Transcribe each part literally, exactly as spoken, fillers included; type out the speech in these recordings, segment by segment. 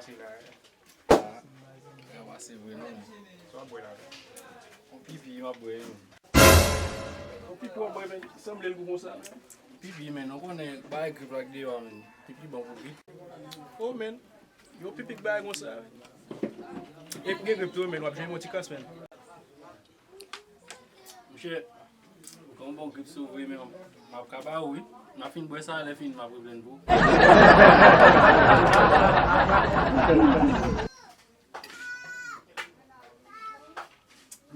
Sa pase vre non. Sa w ap bwè la? Yon pipi m ap bwè wi. Yon pipi w ap bwè, men, sanble l gou konsa, men. Pipi, men, nou konnen bagay grip la k deyò a, men. Pipi bon pou grip. Oh, men. Yon pipi k bagay konsa, men. E pou gen grip tou, men, w ap jwenn yon ti kras, men. Monchè, kon bon grip sou vre, men m ap ka ba ou, wi. M ap fin bwè sa, lè fini, m ap replenn pou ou.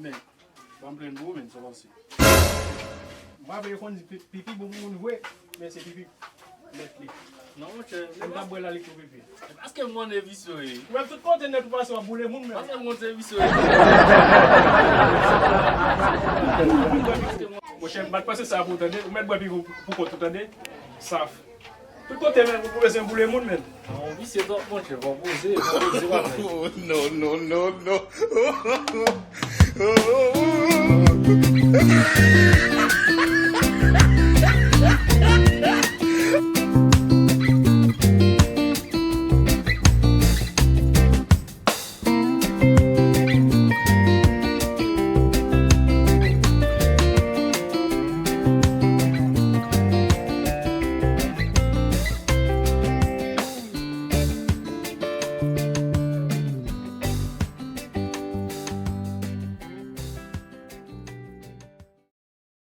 Men, ban m plenn pou ou, men, sa w panse? M pa vle konn di pi- pipi bon pou moun vre, men se pipi nèt li. Non, monchè, m t ap bwè la, li tou pipi. Paske m konn se visye w ye. Ou menm tout kote nèt ou pase w ap boule moun menm. Paske m konn se visye w ye. Monchè, m pa t panse sa pou ou tande. Ou mèt bwè pi pou, pou kont ou tande. Saf. Tout kote menm ou bezwen boule moun menm. An visye twòp monchè, fò poze, fò poze pa fè. Oh, no, no, no, no.